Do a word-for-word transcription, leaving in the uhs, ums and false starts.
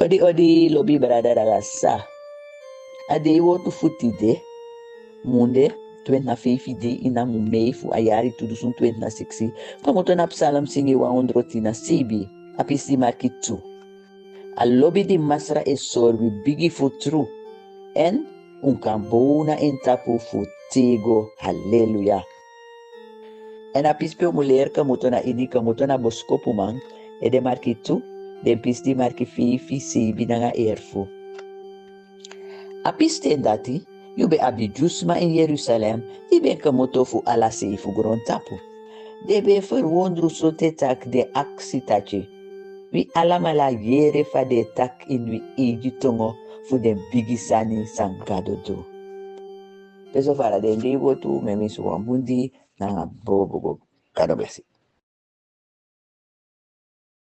Odi odi lobi brada dala sa. A dei wortu fu tide, munde, twenti na feifi dei ini a mun mei fu a yari tu dusun twenti na siksi, komoto na Psalm singi wan ondro tin na seibi, a pisi di marki tu. A lobi di Masra e sori wi bigi fu tru, èn un kan bow na en tapu fu tego. Haleluya. Èn a pisi pe un mu leri komoto na ini, komoto na Boskopuman, ede marki tu, den pisi di marki feifi, seibi nanga erfu. A pisten dati, yu ben abi dyusma ini Yerusalem, di ben komoto fu ala sei fu grontapu. Den ben ferwondru so te taki den aksi taki: Wi alamala yere fa den e taki ini wi eigi tongo fu den bigi sani san Gado du. Pe so fara den dei go tu, mi e winsi un wan bun dei nanga bobobo. Gado blesi.